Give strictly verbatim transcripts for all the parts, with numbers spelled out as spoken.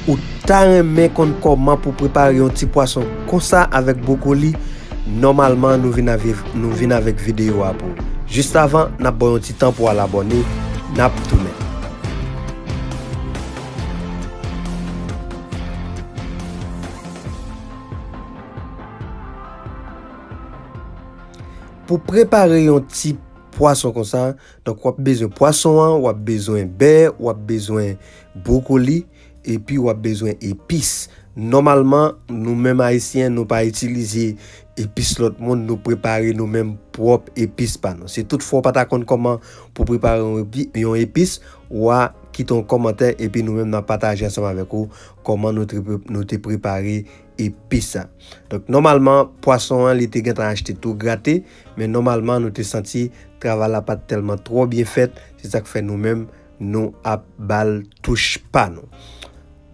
Ou ta renmen konn kòman pou prepare yon ti pwason konsa avèk bwokoli? Nòmalman, nou vin avè-, nou vin avèk videyo a pou ou. Jis avan, n ap ba w yon ti tan pou w al abòne, n ap tounen. Pou prepare yon ti pwason konsa, donk w ap bezwen pwason an, w ap bezwen bè, w ap bezwen bwokoli, epi w ap bezwen epis. Nòmalman, nou menm Ayisyen, nou pa itilize epis lòt moun, nou prepare nou menm pwòp epis pa nou. Si toutfwa w pa ta konn kòman pou prepare yon epi-, yon epis, w a kite yon kòmantè, epi nou menm n a pataje ansanm avèk ou kòman nou te pre-, nou te prepare epis sa. Donk, nòmalman, pwason an, li te gentan achte tou grate, men nòmalman, nou te santi travay la pa t tèlman twò byen fèt, se sa k fè nou menm, nou ap ba l touch pa nou.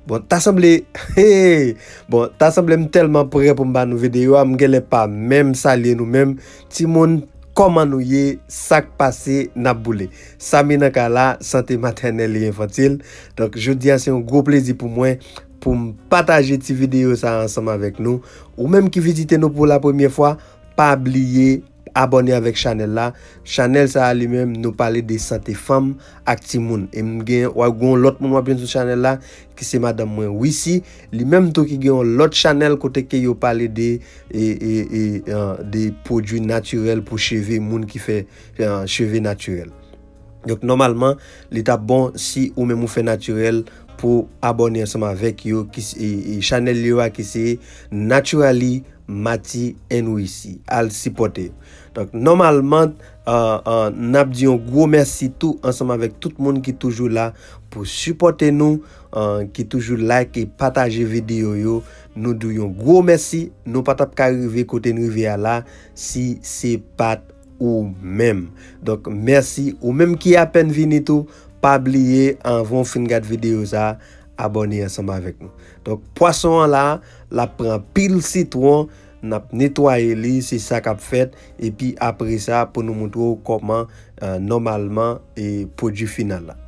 Bon, ta sanble, hey! Bon, ta sanble m tèlman prè pou m ba nou videyo a, m genlè pa menm salye nou menm. Timoun, kòman nou ye? Sa k pase? N ap boule. Samy nan kay la, sante matènèl e enfantil. Donk, jodi a, se yon gwo plezi pou mwen pou m pataje ti videyo sa a ansanm avèk nou. Ou menm ki vizite nou pou la premyè fwa, pa bliye abòne avèk chanèl la. Chanèl sa a li menm, nou pale de sante fanm ak timoun. E m gen, w ap gen yon lòt moun w ap jwenn sou chanèl la, ki se madanm mwen, Wissy. Li menm tou ki gen yon lòt chanèl kote ke yo pale de, e, e, e, e, de pwodui natirèl pou cheve, moun ki fè, e, cheve natirèl. Donk, nòmalman, li t ap bon si ou menm ou fè natirèl pou abòne ansanm avèk yo, ki s-, e, e, chanèl yo a ki se Naturally Matty and Wissy. Al sipòte yo. Donk, nòmalman, e, e, n ap di yon gwo mèsi tou ansanm avèk tout moun ki toujou la pou sipòte nou, e, ki toujou like e pataje videyo yo. Nou di w yon gwo mèsi. Nou pa t ap ka rive kote n rive a la si se pa t ou menm. Donk, mèsi. Ou menm ki apèn vini tou, pa bliye, anvan w fin gad videyo sa a, abòne ansanm avèk nou. Donk, pwason an la, l ap pran pil sitwon, n ap netwaye li, se sa k ap fèt, epi apre sa, pou nou montre w kòman, e, nòmalman, e, pwodui final la.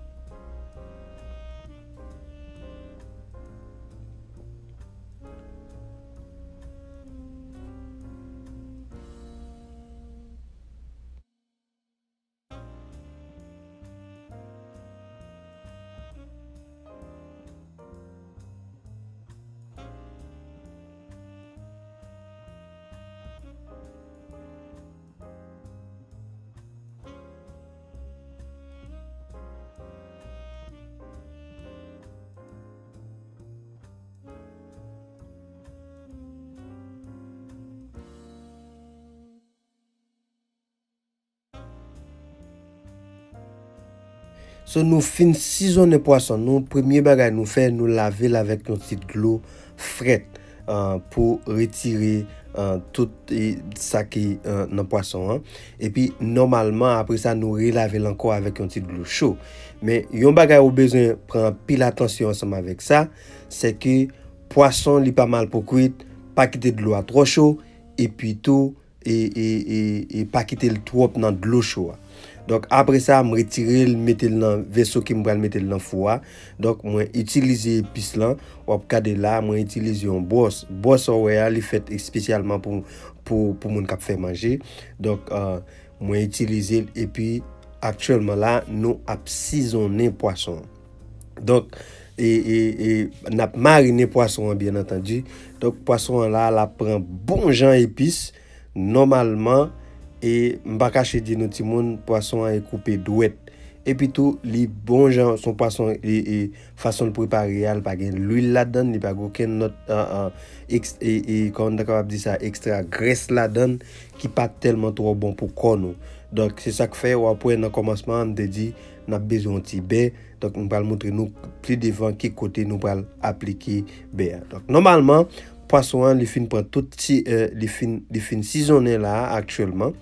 So, nou fin sizonnen pwason nou. Premye bagay nou fè, nou lave l avèk yon ti dlo frèt, e, pou retire, e, tout, e, sa ki, e, nan pwason an. Epi, nòmalman, apre sa, nou relave l ankò avèk yon ti dlo cho. Men, yon bagay ou bezwen pran anpil atansyon ansanm avèk sa, se ke pwason, li pa mal pou kwit, pa kite dlo a twò cho, epi tou, e, e, e, e pa kite l twòp nan dlo cho a. Donk, apre sa, m retire l, mete l nan veso ke m pral mete l nan fou a. Donk, mwen itilize epis lan. W ap gade la, mwen itilize yon bwòs. Bwòs sa w wè a, li fèt espesyalman pou, pou, pou moun k ap fè manje. Donk, e, mwen itilize l, epi aktyèlman la, nou ap sizonnen pwason an. Donk, e, e, e, n ap marinen pwason an, byen antandi. Donk, pwason an la, l ap pran bon jan epis. Nòmalman, e m pa kache di nou timoun, pwason an e koupe dwèt. Epi tou, li bon jan, se yon pwason, e, e, fason l prepare a, li pa gen lwil ladan l, li pa gen okenn lòt, e, e, eks-, e, e, kòman m ta kapab di sa, ekstra grès ladan l, ki pa tèlman twò bon pou kò nou. Donk, se sa k fè, w ap wè nan kòmansman an, m te di, n ap bezwen yon ti bè. Donk, m pral montre nou pli devan ki kote nou pral aplike bè a. Donk, nòmalman, pwason an, li fin pran tout ti, e, li fin, li fin sizonnen la a, aktyèlman.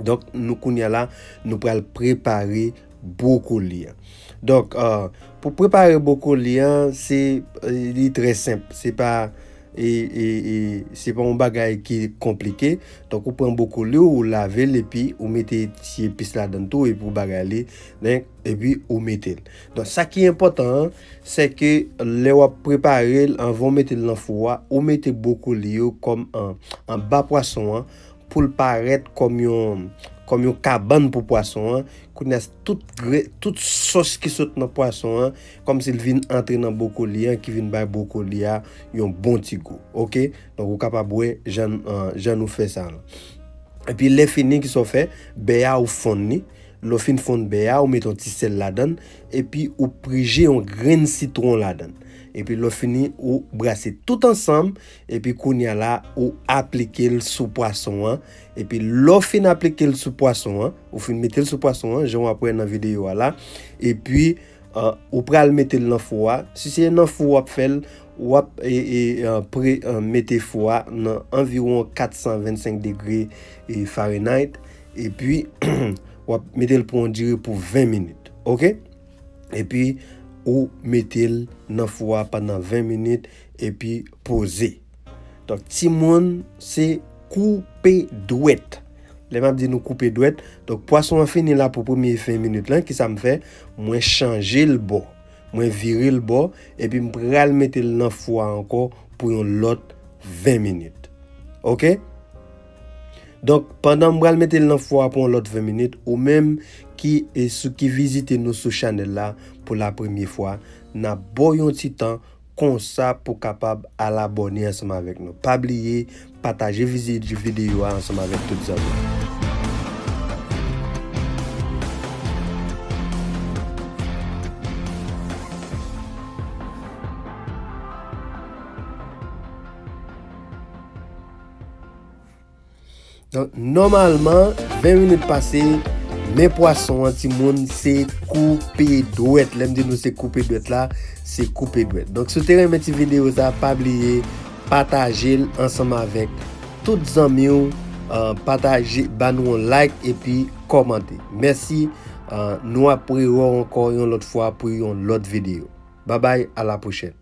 Donk, nou kounye a la, nou pral prepare bwokoli an. Donk, e, pou prepare bwokoli an, se, e, li trè senp. Se pa, E, e, e se pa yon bagay ki konplike. Donk, ou pran bwokoli w, ou lave l, epi ou mete ti epis ladan l tou, epi ou bagay li, donk, epi ou mete l. Donk, sa ki enpòtan an, se ke lè w ap prepare l, anvan w mete l nan fou a, ou mete bwokoli yo kòm an, anba pwason an, pou l parèt kòm yon, kòm yon kabann pou pwason an. Kounye a, tout gre-, tout sòs ki sot nan pwason an, kòmsi l vin antre nan bwokoli an, ki vin bay bwokoli a yon bon ti gou. Oke? Donk, ou kapab wè jan, an, jan nou fè sa la. Epi, lè fini, kisa w fè? Bè a, ou fonn li. Lè w fin fonn bè a, ou mete yon ti sèl ladan l, epi ou prije yon grenn sitwon ladan l. Epi lè w fini, ou brase tout ansanm, epi kounye a la, ou aplike l sou pwason an. Epi lè w fin aplike l sou pwason an, ou fin mete l sou pwason an, jan w ap wè nan videyo a la, epi, ah, ou pral mete l nan fou a. Si se nan fou w ap fè l, w ap, e, e, ah, pre, ah, mete fou a nan anviwon kat san vennsenk degre, e, Fahrenheit. Epi, w ap mete l pou yon dire pou ven minit. Oke? Epi, ou mete l nan fou a pandan ven minit, epi poze. Donk, timoun, se koupe dwèt. Lè m ap di nou koupe dwèt, donk, pwason an fini la pou premye ven minit lan, kisa m fè? Mwen chanje l bò. Mwen vire l bò, epi m pral mete l nan fou a ankò pou yon lòt ven minit. Oke? Donk, pandan m pral mete l nan fou a pou yon lòt ven minit, ou menm ki, e, sou, ki vizite nou sou chanèl la pou la premye fwa, n ap ba w yon ti tan konsa pou kapab al abòne ansanm avèk nou. Pa bliye pataje vizi-, videyo a ansanm avèk tout zanmi w. Donk, nòmalman, ven minit pase, men pwason an, timoun, se koupe dwèt. Lè m di nou se koupe dwèt la, se koupe dwèt. Donk, si w te renmen ti videyo sa, pa bliye pataje l ansanm avèk tout zanmi w, ah, pataje, ba nou yon like epi kòmante. Mèsi, ah, nou ap rewè w ankò yon lòt fwa pou yon lòt videyo. Babay, a la pwochèn.